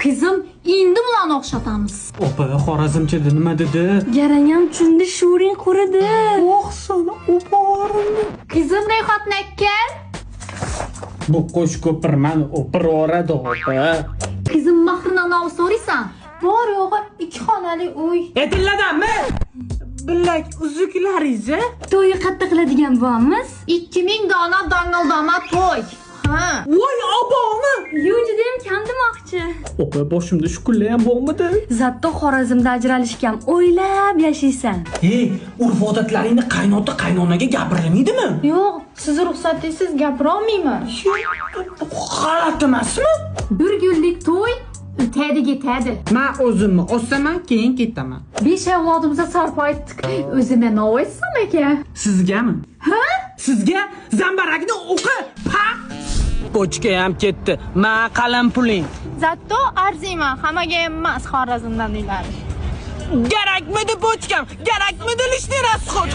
Qizim, endi bularni o'xshatamiz. Opa, Xorazmchada nima dedi? Garangam tushindi, shuring quridi. Oh, sani o'parim. Qizim, ro'yxatni kel. Bu qo'sh ko'pir mani o'piraveradi, opa. Qizim, mahrini nima so'raysan? Bor yo'g'i 2 xonali uy. Etilladanmi? Bilak uzuklaringizni To'yi qatta qiladigan bo'lamiz. 2000 dona dang'ildama to'y. Ha. Voy oboni! Yo'q, judayam kam demoqchi. Opa, boshimda shu kunlar ham bormidi? Zatto Xorazmda ajralishgan o'ylab yashaysan. Ey, urf odatlaringni qaynota qaynonaga gapirilmaydimi? Yo'q, siz ruxsatingiz gapirolmayman. G'alati emasmi? Bir kunlik to'y o'tadi ketadi. Men o'zimni osaman, keyin ketaman. 5 avlodimizga sarpo etdik. O'zimga nima aytsam ekan? Sizgami? Ha? Sizga zambarakni o'qi. Pa! Pochka ham ketdi. Ma qalam puling. Zatto arziyman, hammaga emas Xorazmdan uylar. Kerakmidi pochkam? Kerakmidi lishni rasxod?